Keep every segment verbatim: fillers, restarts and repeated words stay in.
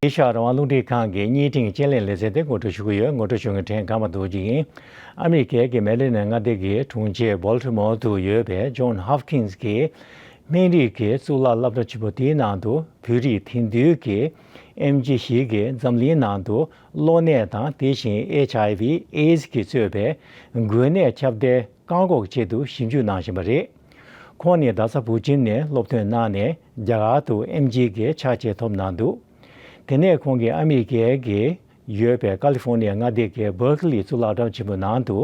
ཨེ་ཤ་ཡ་རང་དབང་རླུང་འཕྲིན་ཁང་གི་བརྙན་འཕྲིན་དཔྱད་གླེང་ལེ་ཚན་དེ་ངོ་སྤྲོད་ཞུ་གི་ཡོད། ངོ་སྤྲོད་ཞུ་མཁན་བྲན་ཀརྨ་རྡོ་རྗེ་ཡིན། ཨ་མི་རི་ཀའི་གི་མེ་རི་ལེན་མངའ་སྡེ་གི་གྲོང་ཁྱེར་བོལ་ཊི་མོར་དུ་ཡོད་པའི་ཇོན་ཧོབ་ཀིན་སི་གི་སྨན་རིགས་ཀྱི་གཙུག་ལག་སློབ་གྲྭ་ཆེན་པོ་དེའི་ནང་དུ་བོད་རིགས་དེང་དུས་ཀྱི་ཨེམ་ཆི་ཞིག་གིས་འཛམ་གླིང་ནང་དུ་གློ་ནད་དང་དེ་བཞིན་ཨེཆ་ཨའི་ཝི་ཨེ་ཛི་གིས་གཙོས་པའི་འགོས་ནད་ཁྱབ་གདལ་བཀག་འགོག་ཆེད་དུ་ཞིབ་འཇུག་གནང་བཞིན་པ་རེད། ཁོང་ནི་རྡ་ས་བུ་ཆུན་ནས་སློབ་ཐོན་གནང་ནས་རྒྱ་གར་དུ་ཨེམ་ཆི་གི་ཕྱག་ཕྱིད་ཐོབ་གནང་འདུག། དེ་ནས་ཁོང་གིས་ཨ་མི་རི་ཀའི་གི་ཡོད་པའི་ཀ་ལི་ཧྥོར་ནི་ཡ་མངའ་སྡེ་གི་བར་ཁི་ལི་གཙུག་ལག་སློབ་གྲྭ་ཆེན་པོའི་ནང་དུ་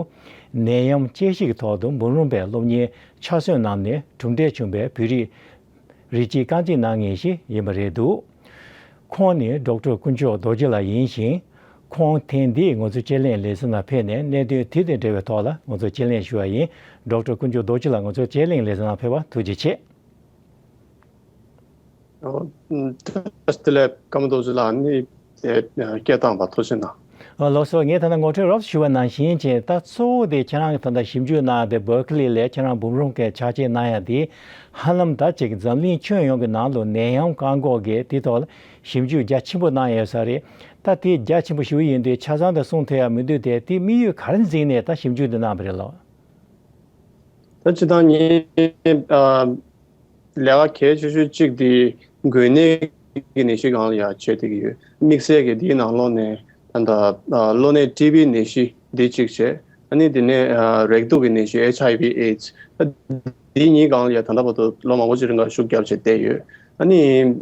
ནད་ཡམས་དཔྱད་ཞིབ་ཀྱི་ཐོག་ཏུ་འབུམ་རམས་པའི་སློབ་གཉེར་ཕྱག་སྲོལ་གནང་ནས་གྲུབ་འབྲས་བྱུང་བའི་བོད་རིགས་རིགས་གཅིག་རྐང་གཅིག་གནང་མཁན་ཞིག་ཡིན་པ་རེད་འདུག། ཁོང་ནི་ཌོག་ཊར་དཀོན་མཆོག་རྡོ་རྗེ་ལགས་ཡིན་ཞིང་། ཁོང་ཐེངས་འདིའི་ང་ཚོའི་དཔྱད་གླེང་ལེ་ཚན་ནང་ཕེབས་ནས་གནད་དོན་དེ་དང་འབྲེལ་བའི་ཐོག་ལ་ང་ཚོ་དཔྱད་གླེང་ཞུ་བ་ཡིན། ཌོག་ཊར་དཀོན་མཆོག་རྡོ་རྗེ་ལགས་ང་ཚོའི་དཔྱད་གླེང་ལེ་ཚན་ནང་ཕེབས་པར་ཐུགས་རྗེ་ཆེ། ཨོ། ཨུམ། བཀྲ་ཤིས་བདེ་ལེགས་ཀརྨ་རྡོ་རྗེ་ལགས། ནི་དེ་སྐད་བཏང་བ་ཐུགས་རྗེ་གནང་། ཨ། ལགས་སོ། ངས་ད་ལྟ་ངོ་སྤྲོད་རོབ་ཞུས་པ་ནང་བཞིན་བྱས། ད་གཙོ་བོ་དེ་ཁྱེད་རང་གིས་ད་ལྟ་ཞིབ་འཇུག་གནང་སྟེ་བར་ཁི་ལི་ལ་ཁྱེད་རང་འབུམ་རམས་པའི་ཕྱག་ཕྱིད་གནང་ཡ་དེ་ཧ་ལམ་ད་ཅིག་འཛམ་གླིང་ཁྱོན་ཡོངས་ཀྱི་ནང་ལ་ནད་ཡམས་བཀག་འགོག་གི་དེ་ཐོག་ལ་ཞིབ་འཇུག་རྒྱ་ཆེན་པོ་གནང་ཡོད་ས་རེད། ད་དེ་རྒྱ་ཆེན་པོ་ཞེ་པོ་ཡིན་དུས་ཆ་ཚང་དེ་གསུང་ཐུབ་ཡ་མི་འདུག་སྟེ། དེ་དམིགས་ཡུལ་ག་རེ་འཛིན་ནས་ད་ཞིབ་འཇུག་འདི་གནང་བ་རེད་ལགས། ད་སྤྱིར་བཏང་ངས་ཨ་ལས་ཀ་གལ་ཆེ་ཤོས་གཅིག་དེ་འགོས་ནད་ཀྱི་ནད་གཞི་སྒང་ལ་ཡ་བྱེད་བསྡད་ཀྱི་ཡོད། དམིགས་བསལ་གྱི་དེའི་ནང་ལོགས་ནས་ད་ལྟ་ཨ་གློ་ནད་ཊི་བི་ནད་གཞི་འདི་གཅིག་བྱས། ཨ་ནི་དེ་ནས་ཨ་རེག་དུག་གི་ནད་གཞི་ཨེཆ་ཨའི་ཝི་ཨེ་ཛི། ད་འདི་གཉིས་སྒང་ལ་ཡ་ད་ལྟ་བར་དུ་ལོ་མང་པོ་ཅིག་རིང་ལ་ཤུགས་རྒྱབ་བྱས་བསྡད་ཡོད། ཨ་ནི་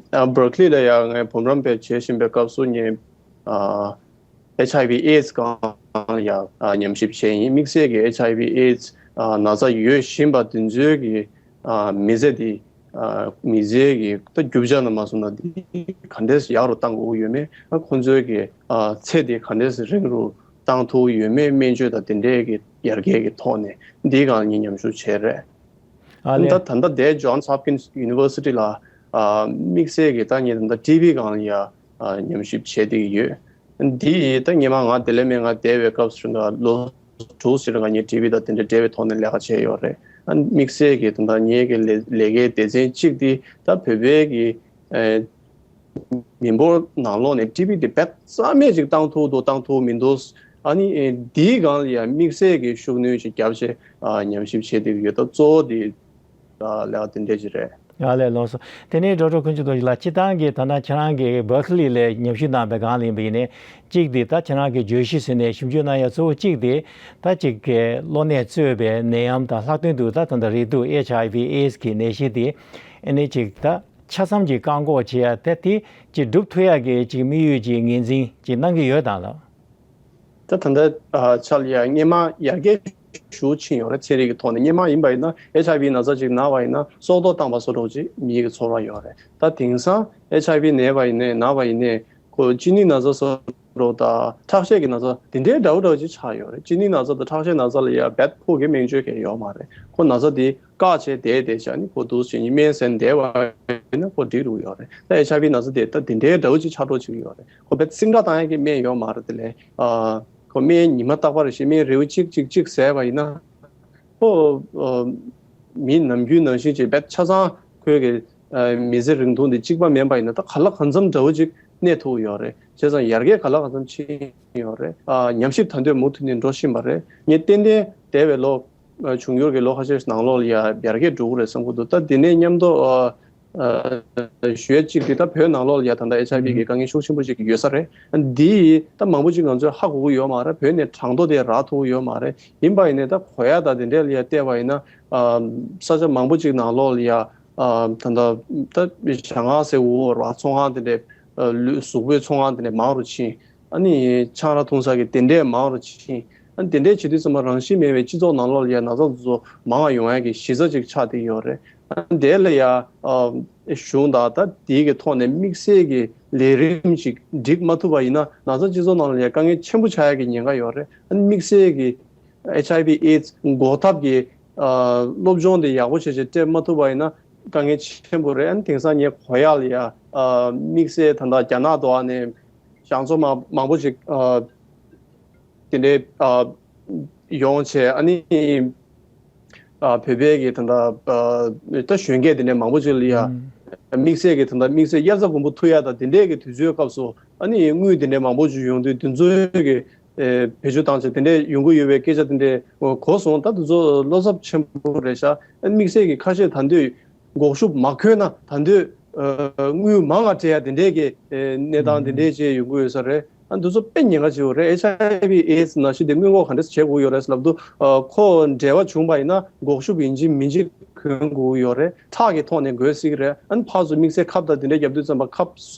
ཨ་བར་ཁི་ལི་ལ་ཡ་ངས་འབུམ་རམས་པ་བྱེད་བཞིན་པའི་སྐབས་སུ་ངས་ཨ་ཨེཆ་ཨའི་ཝི་ཨེ་ཛི་སྒང་ལ་ཡ་ཨ་ཉམས་ཞིབ་བྱས་ཡིན། དམིགས་བསལ་གྱི་ཨེཆ་ཨའི་ཝི་ཨེ་ཛི་ཨ་ན་ཚ་ཡོད་བཞིན་པ་དེ་ཚོའི་གི་ཨ་མི་ཚེ་འདི་ཨ་མི་ཚེ་གི་ད་རྒྱུ་ཆ་ནང་མ་སོང་ན་འདི་ག་འདྲས་ཡག་རུ་བཏང་དགོས་ཀྱི་ཡོད་མེད། ཨ་ཁོང་ཚོའི་གི་ཨ་ཚེ་འདི་ག་འདྲས་རིང་རུ་བཏང་ཐུབ་ཡོད་མེད། སྨན་བཅོས་དང་དེ་འདྲས་ཀྱི་ཡར་རྒྱས་ཀྱི་ཐོག་ནས་འདིའི་སྒང་ངས་ཉམས་ཞིབ་བྱས་རེད། ཨ་ལས། ད་ད་ལྟ་དེ་ཇོན་སི་ཧོབ་ཀིན་སི་ཡུ་ནི་ཝར་སི་ཊི་ལ་ཨ་དམིགས་བསལ་གྱི་ད་ངས་ད་ལྟ་ཊི་བི་སྒང་ལ་ཡ་ཨ་ཉམས་ཞིབ་བྱས་བསྡད་ཀྱི་ཡོད། འདི་ཡིས་ད་སྔོན་མ་ང་དེ་ལས་མེད། ང་འདས་པའི་སྐབས་སུ་ང་ལོ་དྲུག་ཙམ་ང་ངའི་ཊི་བི་དང་དེ་འདྲ་འབྲེལ་བའི་ཐོག་ནས་ལས་ཀ་བྱས་ཡོད་རེད། ཨ་དམིགས་བསལ་གྱི་ད་ལྟ་ངའི་གི་ལས་ལས་ཀའི་སྡེ་ཚན་གཅིག་དེ་ད་བོད་པའི་གི་ཨེ་མི་འབོར་ནང་ལོགས་ནས་ཊི་བི་དེ་རྦད་རྩ་མེད་ཅིག་བཏང་ཐུབ་འདུག་བཏང་ཐུབ་མི་འདུག་ཨ་ནི་ཨེ་འདིའི་སྒང་ལ་ཡང་དམིགས་བསལ་གྱི་ཤུགས་སྣོན་ཞིག་བརྒྱབ་བྱས་ཨ་ཉམས་ཞིབ་བྱས་བསྡད་ཀྱི་ཡོད། ད་གཙོ་བོ་དེ་ལས་ཀ་དེ་འདྲ་ཅིག་རེད། ཨ་ལས། ལགས་སོ། དེ་ནས་ཌོག་ཊར་དཀོན་མཆོག་རྡོ་རྗེ་ལགས། སྤྱིར་བཏང་གི་ད་ལྟ་ཁྱེད་རང་གིས་བར་ཁི་ལི་ལ་ཉམས་ཞིབ་གནང་བའི་སྒང་ལ་ཡིན་པ་ཡིན་ནའི་གཅིག་དེ་ད་ཁྱེད་རང་གིས་བརྗོད་གཞི་བཟོས་ནས་ཞིབ་འཇུག་གནང་ཡ་གཙོ་བོ་གཅིག་དེ་ད་གཅིག་གི་གློ་ནད་གཙོས་པའི་ནད་ཡམས་དང་ལྷག་དོན་དུ་ད་ད་ལྟ་རེག་དུག་ཨེཆ་ཨའི་ཝི་ཨེ་ཛི་གི་ནད་གཞི་དེ་ཨ་ནི་གཅིག་ད་ཆ་ཚང་གཅིག་བཀག་འགོག་བྱེད་ཡ་དེ་དེ་གཅིག་སྒྲུབ་ཐུབ་ཡ་གི་གཅིག་དམིགས་ཡུལ་གྱི་ངོས་འཛིན་གཅིག་གནང་གི་ཡོད་དམ་ལགས། ད་ད་ལྟ་ཨ་ཆ་ལ་ཡ་སྔོན་མ་ཡར་རྒྱས་ཞུ་ཕྱིན་ཡོད་རེད། ཚན་རིག་གི་ཐོག་ནས་སྔོན་མ་ཡིན་པ་ཡིན་ན་ཨེཆ་ཨའི་ཝི་ན་ཚ་ཅིག་ན་བ་ཡིན་ན་སྲོག་ཐོག་བཏང་བ་བཟོ་འདྲ་ཅིག་མིའི་གི་ཚོར་བ་ཡོད་རེད། ད་དེང་སང་ཨེཆ་ཨའི་ཝི་ན་བ་ཡིན་ནའི་ན་བ་ཡིན་ནའི་ཁོ་གཅིན་སྙི་ན་ཚ་བཟོ་འདྲ་དང་ཁྲག་ཤེད་ཀྱི་ན་ཚ་དེ་འདྲའི་འདྲ་བོ་འདྲ་བོ་ཅིག་ཆགས་ཡོད་རེད། གཅིན་སྙི་ན་ཚ་དང་ཁྲག་ཤེད་ན་ཚ་ལ་ཡ་རྦད་ཁོ་གི་སྨན་བཅོས་གང་ཡང་ཡོད་མ་རེད། ཁོ་ན་ཚ་དེ་བཀག་བྱས་བསྡད་བསྡད་བྱས་ནི་ཁོ་འདུག་སེ་སྨན་ཟས་བསྡད་པ་ཡིན་ན་ཁོ་འགྲིག་འགྲོ་གི་ཡོད་རེད། ད་ཨེཆ་ཨའི་ཝི་ན་ཚ་དེ་ད་དེ་འདྲའི་འདྲ་བོ་ཅིག་ཆགས་འགྲོ་བྱེད་ཀྱི་ཡོད་རེད། ཁོ་རྦད་སིང་སྒྲ་བཏང་ཡ་གི་སྨན་ཡོད་མ་རེད། དེ་ལས་ཨ་ཁོ་སྨན་ཉི་མ་རྟག་པར་བཞིན་སྨན་རེའུ་གཅིག་གཅིག་གཅིག་ཟས་པ་ཡིན་ན་ཁོ་ཨ་མི་ནམ་རྒྱུན་ནང་བཞིན་གྱི་རྦད་ཆ་ཚང་ཁོའི་གི་ཨ་མི་ཚེ་རིང་ཐུང་དེ་གཅིག་པ་མིན་པ་ཡིན་ན་ད་ག་ལ་གང་འཚམ་འདྲ་བོ་ཅིག་གནས་ཐུབ་ཡོད་རེད། བྱས་ཙང་ཡར་རྒྱས་ག་ལ་གང་འཚམ་ཕྱིན་ཡོད་རེད། ཨ་ཉམས་ཞིབ་ད་དུང་མུ་མཐུད་ནས་འགྲོ་བཞིན་པ་རེད། ངས་ཏན་ཏན་འདས་པའི་ལོ་འབྱུང་འགྱུར་གྱི་ལོ་ཁ་ཤས་ནང་ལོགས་ལ་ཡ་ཡར་རྒྱས་འགྲོ་གི་རེད་བསམ་གྱི་འདུག་ད་འདི་ནས་མཉམ་དུ་ཨ་ཨ་ཞུ་ཡ་གཅིག་དེ་ད་བོད་ནང་ལོགས་ལ་ཡ་ད་ལྟ་ཨེཆ་ཨའི་ཝི་གི་དཀའ་ངལ་ཤུགས་ཆེན་པོ་ཅིག་ཡོད་ས་རེད། འདི་ད་མང་པོ་ཅིག་ང་ཚོས་ཧ་གོ་གི་ཡོད་མ་རེད། བོད་ནས་གྲངས་ཐོ་དེ་རག་ཐུབ་ཀྱི་ཡོད་མ་རེད། ཡིན་པ་ཡིན་ནའི་ད་གོ་ཡ་ད་དེ་འདྲས་ལ་ཡ་བལྟས་པ་ཡིན་ན་ཨ་ས་ཆ་མང་པོ་ཅིག་ནང་ལོགས་ལ་ཡ་ཨ་ད་ད་ད་ཞང་ཁང་ཟེར་འོ་ར་ཚོང་ཁང་དེ་འདྲས་ཨ་ལུས་གཟུགས་པོའི་ཚོང་ཁང་དེ་འདྲས་མང་རུ་ཕྱིན། ཨ་ནི་ཆང་རག་འཐུང་ས་གི་དེ་འདྲས་མང་རུ་ཕྱིན། ཨ་ནི་དེ་འདྲས་བྱེད་དུས་ཙམ་པ་རང་བཞིན་མེད་པའི་སྤྱི་ཚོགས་ནང་ལོགས་ལ་ཡ་ན་ཚ་དེ་ཚོ་མང་བ་ཡོང་ཡ་གི་གཞི་རྩ་ཅིག་ཆགས་བསྡད་ཡོད་རེད། ཨ་ནི་དེ་ལ་ཡ་ཨ་གཞུང་དང་ད་དེའི་གི་ཐོག་ནས་དམིགས་བསལ་གྱི་ལས་རིམ་ཅིག་སྒྲིག་མ་ཐུབ་པ་ཡིན་ན་ན་ཚ་སྤྱི་ཚོགས་ནང་ལ་ཡ་དཀའ་ངལ་ཆེན་པོ་ཆགས་ཡ་གི་ཉེན་ཁ་ཡོད་རེད། ཨ་ནི་དམིགས་བསལ་གྱི་ཨེཆ་ཨའི་ཝི་ཨེ་ཛི་འགོག་ཐབས་ཀྱི་ཨ་སློབ་སྦྱོང་དེ་ཡག་པོ་བྱས་བྱས་སྤྲད་མ་ཐུབ་པ་ཡིན་ན་དཀའ་ངལ་ཆེན་པོ་རེད། ཨ་ནི་དེང་སང་ངས་གོ་ཡག་ལ་ཡ་ཨ་དམིགས་བསལ་ད་ལྟ་རྒྱ་ནག་ཏུ་ཨ་ནི་ཞང་ཚོ་མང་མང་པོ་ཞིག་ཨ་དེ་འདྲའི་ཨ་ཡོང་བྱས་ཨ་ནི་ཨ་བོད་པའི་གི་ད་ལྟ་ཨ་ད་གཞོན་སྐྱེས་དེ་འདྲའི་མང་པོ་ཞིག་ལ་ཡ། ཨང་། དམིགས་བསལ་གྱི་ད་ལྟ་དམིགས་བསལ་དབྱར་རྩྭ་དགུན་འབུ་འཐུ་ཡ་དང་དེ་འདྲའི་གི་དུས་ཚོད་སྐབས་སུ་ཨ་ནི་དངུལ་དེ་འདྲའི་མང་པོ་ཅིག་ཡོང་དུས་དེ་ཚོའི་གི་ཨེ་བེད་སྤྱོད་བཏང་བྱས་དེ་འདྲའི་ཡོང་གི་ཡོད་པའི་སྐད་ཆ་དེ་འདྲའི་གོ་སོང་། ད་དེ་ཚོ་བློ་འཚབ་ཆེན་པོ་རེད་ཤག་ཨ་ནི་དམིགས་བསལ་གྱི་ཁ་ཤས་ད་འདོད་འགོག་ཤུགས་མ་འཁོལ་ན་ད་འདོད་ཨ་དངུལ་མང་ང་སྤྲད་ཡ་དེ་འདྲའི་གི་ཨེ་གནས་སྟངས་དེ་འདྲའི་ཅིག་ཡོང་གི་ཡོད་ས་རེད། ཨ་འདི་ཚོ་དཔེ་ཉེན་ཁ་ཆེ་བོ་རེད། ཨེཆ་ཨའི་ཝི་ཨེ་ཌི་སི་ནད་གཞི་དེ་སྔོན་འགོག་ག་འདྲས་བྱེད་དགོས་ཡོད་རེད་ལབ་དུས་ཨ་ཁོ་འབྲེལ་བ་བྱུང་བ་ཡིན་ན་འགོག་ཤུགས་ཡིན་གཅིག་མིན་གཅིག་གོན་དགོས་ཡོད་རེད། ཁྲག་གི་ཐོག་ནས་འགོས་སྲིད་ཀྱི་རེད། ཨ་ནི་ཕར་ཚུར་དམིགས་བསལ་ཁབ་དང་དེ་འདྲས་རྒྱབ་དུས་ཙམ་པ་ཁབ་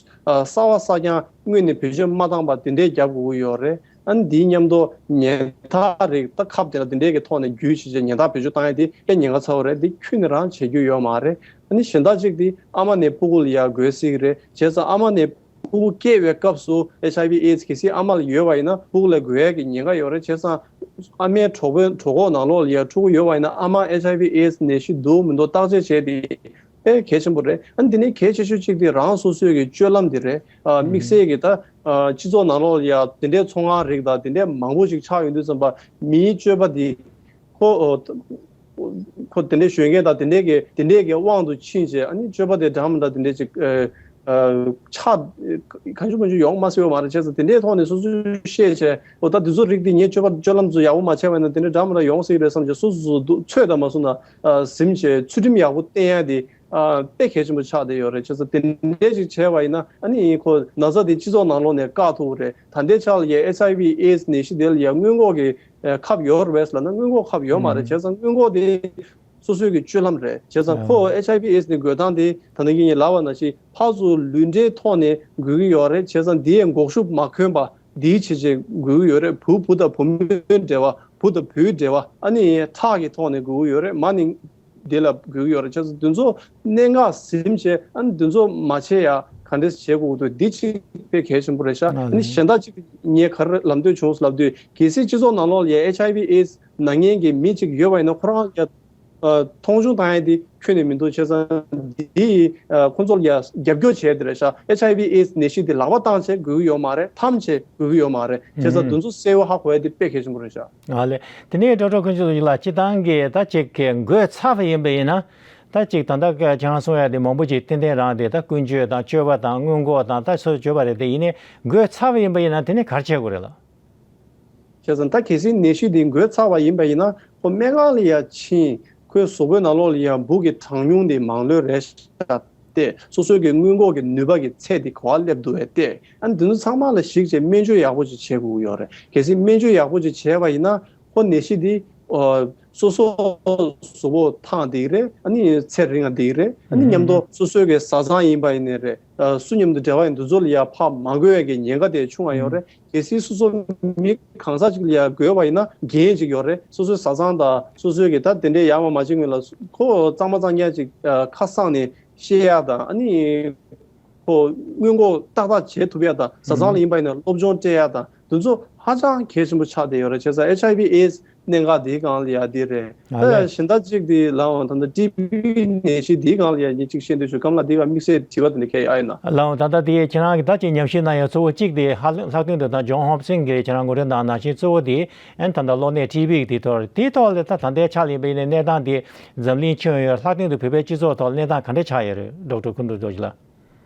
ཨ་གསར་བ་གསར་རྐྱང་སྔོན་ནས་བེད་སྤྱོད་མ་བཏང་པ་དེ་འདྲས་རྒྱབ་དགོས་ཀྱི་ཡོད་རེད། ཨ་ནི་དེའི་མཉམ་དུ་ཉལ་ཐག་རིགས་ད་ཁབ་དེ་ལ་དེ་འདྲས་ཀྱི་ཐོག་ནས་རྒྱུ་བྱས་བྱས་ཉལ་ཐག་བེད་སྤྱོད་བཏང་ཡ་དེ་དཔེ་ཉེན་ཁ་ཚ་བོ་རེད། དེ་ཁྱོན་ནས་རང་བྱེད་རྒྱུ་ཡོད་མ་རེད། ཨ་ནི་གཞན་དག་ཅིག་དེ་ཨ་མ་ནས་ཕྲུ་གུ་ལ་ཡར་འགོས་སྲིད་ཀྱི་རེད། བྱས་ཙང་ཨ་མ་ནས་ཕྲུ་གུ་སྐྱེས་པའི་སྐབས་སུ་ཨེཆ་ཨའི་ཝི་ཨེ་ཌི་སི་གལ་སྲིད་ཨ་མ་ལ་ཡོད་པ་ཡིན་ན་ཕྲུ་གུ་ལ་འགོས་ཡ་གི་ཉེན་ཁ་ཡོད་རེད། བྱས་ཙང་ཨ་མའི་གྲོད་ཁོག་གྲོད་ཁོག་ནང་ལོགས་ལ་ཡ་ཕྲུ་གུ་ཡོད་པ་ཡིན་ན་ཨ་མ་ཨེཆ་ཨའི་ཝི་ཨེ་ཌི་སི་ནད་གཞི་འདུག་མི་འདུག་བརྟག་དཔྱད་བྱས་ཏེ་དཔེ་གལ་ཆེན་པོ་རེད། ཨ་ནི་དེ་ནས་གལ་ཆེ་ཤོས་གཅིག་དེ་རང་སོ་སོའི་གི་སྤྱོད་ལམ་དེ་རེད། ཨ་དམིགས་བསལ་གྱི་ད་ཨ་སྤྱི་ཚོགས་ནང་ལོགས་ལ་ཡ་དེ་འདྲའི་ཚོང་ཁང་རིགས་དང་དེ་འདྲའི་མང་པོ་ཞིག་ཆགས་ཡོང་དུས་ཙམ་པ་མིའི་སྤྱོད་པ་དེ་ཁོ་ཁོ་དེ་འདྲའི་ཞོན་མཁན་དང་དེ་འདྲའི་གི་དེ་འདྲའི་གི་དབང་དུ་ཕྱིན་བྱས་ཨ་ནི་སྤྱོད་པ་དེ་འདྲ་མི་འདྲ་དེ་འདྲའི་ཅིག་ཨ་ཨ་ཆགས་གང་བྱུང་མང་བྱུང་ཡོང་མ་སྲིད་པ་མ་རེད། བྱས་ཙང་དེ་འདྲའི་ཐོག་ནས་སོ་སོས་ཤེས་བྱས་ཨོ་ད་དེ་ཚོ་རིགས་དེ་ངའི་སྤྱོད་པ་སྤྱོད་ལམ་ཚོ་ཡག་པོ་མ་བྱས་པ་ཡིན་ན་དེ་འདྲའི་འདྲ་མི་འདྲ་ཡོང་སྲིད་རེད་བསམ་བྱས་སོ་སོ་སོ་སོ་ཚོད་དང་མ་སོང་ན་ཨ་ཟིན་བྱས་ཚུལ་ཁྲིམས་ཡག་པོ་བསྟེན་ཡ་དེ་ཨ་དཔེ་གལ་ཆེན་པོ་ཆགས་བསྡད་ཡོད་རེད། བྱས་ཙང་དེ་འདྲའི་ཅིག་བྱས་པ་ཡིན་ན་ཨ་ནི་ཁོ་ན་ཚ་དེ་སྤྱི་ཚོགས་ནང་ལོགས་ནས་བཀག་ཐུབ་རེད། ད་ལྟའི་ཆར་ལ་ཡ་ཨེཆ་ཨའི་ཝི་ཨེ་ཌི་སི་ནད་གཞི་དེ་ལ་ཡ་སྔོན་འགོག་གི་ཨ་ཁབ་ཡོད་རེད་ལབ་ན་སྔོན་འགོག་ཁབ་ཡོད་མ་རེད། བྱས་ཙང་སྔོན་འགོག་དེ་སོ་སོའི་གི་སྤྱོད་ལམ་རེད། བྱས་ཙང་ཁོ་ཨེཆ་ཨའི་ཝི་ཨེ་ཌི་སི་ནས་འགོས་སྟངས་དེ་ད་ནང་གི་ངས་ལབ་པ་ནང་བཞིན་ཕར་ཚུར་ལུས་འབྲེལ་ཐོག་ནས་འགོས་ཀྱི་ཡོད་རེད། བྱས་ཙང་དེའི་འགོག་ཤུགས་མ་འཁོན་པ་དེའི་ཆེད་ཆེད་འགོས་ཀྱི་ཡོད་རེད། བུ་བུ་དང་བུ་མོའི་འབྲེལ་བ་བུ་དང་བུའི་འབྲེལ་བ་ཨ་ནི་ཁྲག་གི་ཐོག་ནས་འགོས་ཀྱི་ཡོད་རེད། མ་ནི་དེ་ལ་འགོས་ཀྱི་ཡོད་རེད། བྱས་ཙང་དེ་ཚོ་གནད་འགག་ཟིན་བྱས་ཨ་ནི་དེ་ཚོ་མ་བྱས་ཡ་ག་འདྲས་བྱེད་དགོས་འདུག་འདི་གཅིག་དཔེ་གལ་ཆེན་པོ་རེད་ཤག་ཨ་ནི་གཞན་དག་ཅིག་ངས་ག་རེ་ལབ་འདོད་བྱུང་ལབ་དུས་གལ་སྲིད་སྤྱི་ཚོགས་ནང་ལོགས་ལ་ཡ་ཨེཆ་ཨའི་ཝི་ཨེ་ཌི་སི་ན་མཁན་གྱི་མི་གཅིག་ཡོད་པ་ཡིན་ན་ཁོ་རང་ཡ་ཨ་མཐོང་ཆུང་བཏང་ཡ་དེ་ཁྱོན་ནས་མི་འདུག་བྱས་ཙང་འདི་ཨ་ཁོ་ཚོ་ལ་ཡ་རྒྱབ་སྐྱོར་བྱས་དེ་རེད་ཤག་ཨེཆ་ཨའི་ཝི་ཨེ་ཌི་སི་ནད་གཞི་དེ་ལག་པ་བཏང་བྱས་འགོས་ཀྱི་ཡོད་མ་རེད། ཐམས་ཅད་འགོས་ཀྱི་ཡོད་མ་རེད། བྱས་ཙང་ཨུམ། དེ་ཚོ་གསལ་བོ་ཧ་གོ་ཡ་དེ་དཔེ་གལ་ཆེན་པོ་རེད་ཤག་ཨ་ལས། དེ་ནས་ཌོག་ཊར་དཀོན་མཆོག་ལགས་སྤྱིར་བཏང་གི་ད་ཅིག་གི་འགོས་ཚར་བ་ཡིན་པ་ཡིན་ན། ད་ཅིག་ད་ལྟ་ཁྱེད་རང་གསུང་ཡ་དེ་མང་པོ་ཅིག་ཏན་ཏན་རང་དེ་ད་ཀུན་སྤྱོད་དང་སྤྱོད་པ་དང་སྔོན་འགོག་དང་ད་སོ་སོ་བརྗོད་པ་རེད། དེ་ཡིན་ནའི་འགོས་ཚར་བ་ཡིན་པ་ཡིན་ན་དེ་ནས་ག་རེ་བྱེད་དགོས་རེད་ལགས། བྱས་ཙང་ད་གལ་སྲིད་ནད་གཞི་དེ་འགོས་ཚར་བ་ཡིན་པ་ཡིན་ན་ཁོ་སྨན་ཁང་ལ་ཡ་ཕྱིན་ཁོའི་གཟུགས་པོའི་ནང་ལོགས་ལ་ཡ་འབུ་གི་གྲངས་ཉུང་དེ་མང་ལོས་རེད་ཤག་སྟེ་སོ་སོའི་གི་སྔོན་འགོག་གི་ནུས་པ་གི་ཚད་དེ་ག་པར་སླེབས་འདུག་བས་ཏེ་ཨ་ནི་འདི་ཚོ་ཚང་མ་ལ་གཞིགས་བྱས་སྨན་བཅོས་ཡག་པོ་ཅིག་བྱེད་དགོས་ཀྱི་ཡོད་རེད། གལ་སྲིད་སྨན་བཅོས་ཡག་པོ་ཅིག་བྱས་པ་ཡིན་ན་ཁོ་ནད་གཞི་འདི་ཨ་སོ་སོ་གཟུགས་པོ་ཐང་བསྡད་ཀྱི་རེད། ཨ་ནི་ཚེ་རིང་ང་བསྡད་ཀྱི་རེད། ཨ་ནི་མཉམ་དུ་སོ་སོའི་གི་བཟའ་ཚང་ཡིན་པ་ཡིན་ནའི་རེད། ཨ་སུ་མཉམ་དུ་འབྲེལ་བ་ཡིན་འདི་ཚོ་ལ་ཡ་ཕར་མ་འགོས་ཡ་གི་ཉེན་ཁ་དེ་ཆུང་བ་ཡོད་རེད། གལ་སྲིད་སོ་སོ་མི་གང་ཟག་ཅིག་ལ་ཡ་འགོས་པ་ཡིན་ན་འགན་ཅིག་ཡོད་རེད། སོ་སོའི་བཟའ་ཚང་དང་སོ་སོའི་གི་ད་དེ་འདྲའི་ཡག་མ་མ་བྱེད་སྔོན་ལ་ཁོ་གཙང་མ་གཙང་རྐྱང་ཅིག་ཨ་ཁ་གསང་ནས་ཤེས་ཡ་དང་ཨ་ནི་ཁོ་སྔོན་འགོག་ཏག་ཏག་བྱེད་ཐུབ་ཡ་དང་བཟའ་ཚང་ལ་ཡིན་པ་ཡིན་ན་སློབ་སྦྱོང་སྤྲད་ཡ་དང་དེ་ཚོ་ཧ་ཅང་གལ་ཆེན་པོ་ཆགས་བསྡད་ཡོད་རེད། བྱས་ཙང་ཨེཆ་ཨའི་ཝི་ཨེ་ཌི་སི་གནད་འགག་འདིའི་སྒང་ལ་ཡ་འདི་རེད། ཨ་ད་ལས། གཞན་དག་ཅིག་འདི་ལའང་ད་ལྟ་ཊི་བི་ནད་གཞི་འདིའི་སྒང་ལ་ཡ་ངས་ཅིག་བཤད་འདོད་བྱུང་། སྒང་ལ་འདི་ག་དམིགས་བསལ་དྲི་བ་དེ་འདྲ་གལ་ཨ་ཡིན་ན། ལའང་ད་ལྟ་འདི་ཁྱེད་རང་གི་ད་ཅིག་ཉམས་ཞིབ་གནང་ཡ་གཙོ་བོ་གཅིག་དེ་ལྷག་ལྷག་དོན་དུ་ད་ཇོན་ཧོབ་སིན་གྱི་ཁྱེད་རང་ངོ་སྤྲོད་གནང་ནང་བཞིན་གཙོ་བོ་དེ་ཨན་ད་ལྟ་གློ་ནད་ཊི་བི་གི་དེ་ཐོག་རེད། དེའི་ཐོག་ལ་ད་ད་ལྟའི་ཆ་ལ་ཡིན་པ་ཡིན་ན་གནས་སྟངས་དེ་འཛམ་གླིང་ཁྱོན་ཡོངས་ལྷག་དོན་དུ་བོད་པའི་སྤྱི་ཚོགས་ཐོག་གནས་སྟངས་ག་འདྲ་ཆགས་ཡོད་རེད། ཌོག་ཊར་ཀུན་ཏུ་རྡོ་རྗེ་ལགས།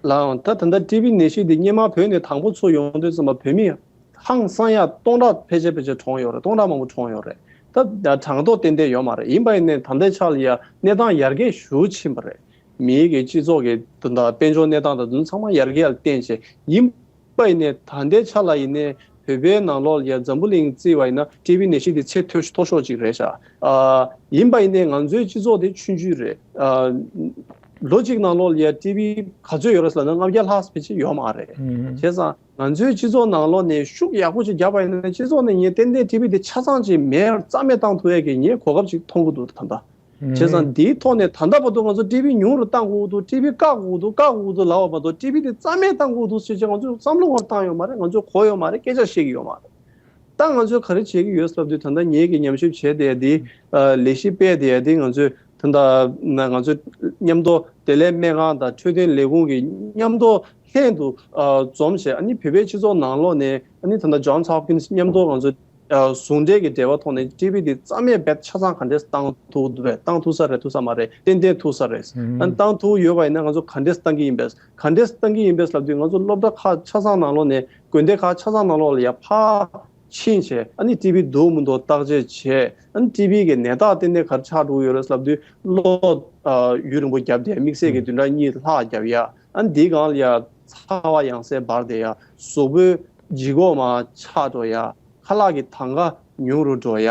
ལའང་ད་ད་ལྟ་ཊི་བི་ནད་གཞི་འདི་སྔོན་མ་བོད་ནས་དང་པོ་ཚུར་ཡོང་དུས་ཙམ་པ་བོད་མི་ཧང་སང་ཡ་སྟོང་ཕྲག་ཕལ་ཆེར་ཕལ་ཆེར་གྲོངས་ཡོད་རེད། སྟོང་ཕྲག་མང་པོ་གྲོངས་ཡོད་རེད། ད་ད་གྲངས་ཐོ་ཏན་ཏན་ཡོད་མ་རེད། ཡིན་པ་ཡིན་ནའི་ད་ལྟའི་ཆ་ལ་ཡ་གནས་སྟངས་ཡར་རྒྱས་ཞེ་པོ་ཕྱིན་པ་རེད། མིའི་གི་སྤྱི་ཚོགས་ཀྱི་དོན་དག་དཔལ་འབྱོར་གནས་སྟངས་དང་དེ་ཚོ་ཚང་མ་ཡར་རྒྱས་ལ་བརྟེན་བྱས་ཡིན་པ་ཡིན་ནའི་ད་ལྟའི་ཆ་ལ་ཡིན་ནའི་བོད་པའི་ནང་ལོགས་ལ་ཡ་འཛམ་བུ་གླིང་བརྩིས་པ་ཡིན་ན་ཊི་བི་ནད་གཞི་དེ་ཚད་མཐོ་མཐོ་ཤོས་ཅིག་རེད་ཤག་ཨ་ཡིན་པ་ཡིན་ནའི་ང་ཚོའི་སྤྱི་ཚོགས་དེ་ཆུང་ཆུང་རེད། ཨ་ལོ་གཅིག་ནང་ལོགས་ལ་ཡ་ཊི་བི་ག་ཚོད་ཡོད་རེད་ཟེར་ན་ལྔ་བརྒྱ་ལྷག་ཕལ་ཆེར་ཡོད་མ་རེད། ཨུམ། བྱས་ཙང་ང་ཚོའི་སྤྱི་ཚོགས་ནང་ལོགས་ནས་ཤུགས་ཡག་པོ་ཅིག་བརྒྱབ་པ་ཡིན་ན་སྤྱི་ཚོགས་ནས་ངས་ཏན་ཏན་ཊི་བི་དེ་ཆ་ཚང་ཅིག་མེད་རྩ་མེད་བཏང་ཐུབ་ཡས་ཀྱི་ངས་གོ་སྐབས་ཅིག་མཐོང་གི་འདུག་ད་ལྟ། བྱས་ཙང་འདིའི་ཐོག་ནས་ད་ལྟ་བར་དུ་ང་ཚོ་ཊི་བི་ཉུང་རུ་བཏང་དགོས་འདུག་ཊི་བི་བཀག་དགོས་འདུག་བཀག་དགོས་འདུག་ལབ་པ་མ་གཏོགས་ཊི་བི་དེ་རྩ་མེད་བཏང་དགོས་འདུག་ཟེར་ཅིག་ང་ཚོས་བསམ་བློ་བར་བཏང་ཡོད་མ་རེད། ང་ཚོས་གོ་ཡོད་མ་རེད། སྐད་ཆ་བཤད་ཀྱི་ཡོད་མ་རེད། ད་ང་ཚོས་ག་རེ་བྱེད་ཀྱི་ཡོད་ཟེར་དུས་ད་ལྟ་ངེད་ཀྱི་ཉམས་ཞིབ་བྱས་བསྡད་དེ་ལས་གཞི་སྤེལ་བསྡད་དེ་ང་ཚོས་ད་ལྟ་ང་ཚོས་མཉམ་དུ་བདེ་ལེགས་སྨན་ཁང་དང་འཕྲོད་བསྟེན་ལས་ཁུངས་ཀྱི་མཉམ་དུ་ལྷན་དུ་འཛོམས་བྱས་ཨ་ནི་བོད་པའི་སྤྱི་ཚོགས་ནང་ལོགས་ནས་ཨ་ནི་ད་ལྟ་Johns Hopkins་མཉམ་དུ་ང་ཚོས་ ཨ་ཟུང་འབྲེལ་གྱི་འབྲེལ་བ་ཐོག་ནས་ཊི་བི་དེ་རྩ་མེད་བེད་ཆ་ཚང་ག་འདྲས་བཏང་ཐུབ་འདུག་པས། བཏང་ཐུབ་ས་རེད་ཐུབ་ས་མ་རེད། ཏན་ཏན་ཐུབ་ས་རེད། ཨ་ནི་བཏང་ཐུབ་ཡོད་པ་ཡིན་ན་ང་ཚོ་ག་འདྲས་བཏང་གི་ཡིན་པས། ག་འདྲས་བཏང་གི་ཡིན་པས་ལབ་དུས་ང་ཚོ་སློབ་གྲྭ་ཁག་ཆ་ཚང་ནང་ལོགས་ནས་དགོན་སྡེ་ཁག་ཆ་ཚང་ནང་ལོགས་ལ་ཡ་ཕར་ཕྱིན་བྱས། ཨ་ནི་ཊི་བི་འདུག་མི་འདུག་བརྟག་དཔྱད་བྱས། ཨ་ནི་ཊི་བི་གི་ནད་རྟགས་ཏན་ཏན་ག་རེ་ཆགས་འགྲོ་གི་ཡོད་རེད་ལབ་དུས་གློ་ཡུན་རིང་པོ་བརྒྱབ་བསྡད། དམིགས་བསལ་གྱི་བདུན་ཕྲག་གཉིས་ལྷག་བརྒྱབ་ཡ། ཨ་ནི་འདིའི་སྒང་ལ་ཡ་ཚ་བ་ཡང་སེ་འབར་བསྡད་ཡ། གཟུགས་པོའི་ལྗིད་ཁོག་མར་ཆག་འགྲོ་ཡ། ཁ་ལག་གི་དང་ག་ཉུང་རུ་འགྲོ་ཡ།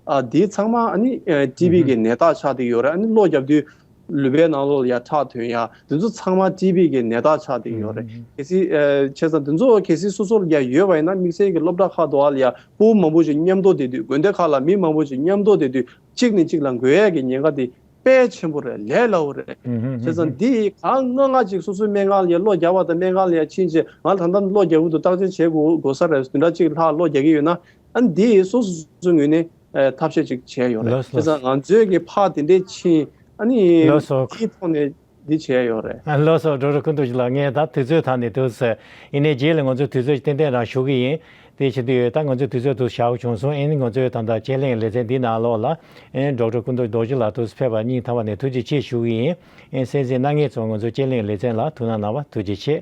ཨ་འདི་ཚང་མ་ཨ་ནི་ཨ་ཊི་བི་གི་ནད་རྟགས་ཆགས་བསྡད་ཡོད་རེད། ཨ་ནི་གློ་བརྒྱབ་དུས་ལུས་པོའི་ནང་ལོགས་ལ་ཡ་ཁྲག་ཐོན་ཡ། འདི་ཚོ་ཚང་མ་ཊི་བི་གི་ནད་རྟགས་ཆགས་བསྡད་ཡོད་རེད། གལ་སྲིད་ཨ་བྱས་ཙང་འདི་ཚོ་གལ་སྲིད་སོ་སོར་ཡ་ཡོད་པ་ཡིན་ན་དམིགས་བསལ་གྱི་སློབ་གྲྭ་ཁག་ཏུ་ཨ་ལ་ཡ་སྤུ་གུ་མང་པོ་ཞིག་མཉམ་དུ་བསྡད་དུས། དགོན་སྡེ་ཁག་ལ་མི་མང་པོ་ཞིག་མཉམ་དུ་བསྡད་དུས་གཅིག་ནས་གཅིག་ལ་འགོས་ཡས་ཀྱི་ཉེན་ཁ་དེ་དཔེ་ཆེན་པོ་རེད། ལས་སླ་བོ་རེད། བྱས་ཙང་འདི་གང་སྔ་སྔ་ཅིག་སོ་སོའི་སྨན་ཁང་ལ་ཡ་གློ་བརྒྱབ་པ་དང་སྨན་ཁང་ལ་ཡ་ཕྱིན་བྱས་ང་ད་ལྟ་གློ་བརྒྱབ་ཀྱི་འདུག་བརྟག་དཔྱད་བྱེད་དགོས་དགོས་ས་རེད། བདུན་ཕྲག་གཅིག་ལྷག་གློ་རྒྱག་གི་ཡོད་ན། ཨ་འདི་སོ་སོ་སོའི་ངོས་ནས་ཨ་ཐབས་ཤེས་ཅིག་བྱས་ཡོད་རེད། ལགས་སོ། བྱས་ཙང་ང་ཚོའི་གི་ཕར་དེ་འདྲས་ཕྱིན། ཨ་ནི་ལགས་སོ། དེའི་ཐོག་ནས་འདི་བྱས་ཡོད་རེད། ཨ་ལགས་སོ། ཌོག་ཊར་ཀུན་ཐུབ་ལགས། ངས་ད་དུས་ཚོད་ཐག་ནས་འདུག་ཟེར། ཡིན་ནའི་རྗེས་ལ་ང་ཚོས་དུས་ཚོད་ཏན་ཏན་རང་ཞུ་གི་ཡིན། དེ་བྱེད་དུས་ད་ང་ཚོའི་དུས་ཚོད་དུ་བཞག་བྱུང་སོང་། ཨེ་ནི་ང་ཚོའི་ད་ལྟ་དཔྱད་གླེང་ལེ་ཚན་འདི་ནང་ལོགས་ལ་ཨེ་ཌོག་ཊར་ཀུན་ཐུབ་རྡོ་རྗེ་ལགས་དུ་ཕེབས་པ་སྙིང་ཐག་པ་ནས་ཐུགས་རྗེ་ཆེ་ཞུ་གི་ཡིན། ཨེ་གསན་གཟིགས་གནང་མཁན་ཚོ་ང་ཚོའི་དཔྱད་གླེང་ལེ་ཚན་ལ་ཐུགས་སྣང་གནང་བ་ཐུགས་རྗེ་ཆེ།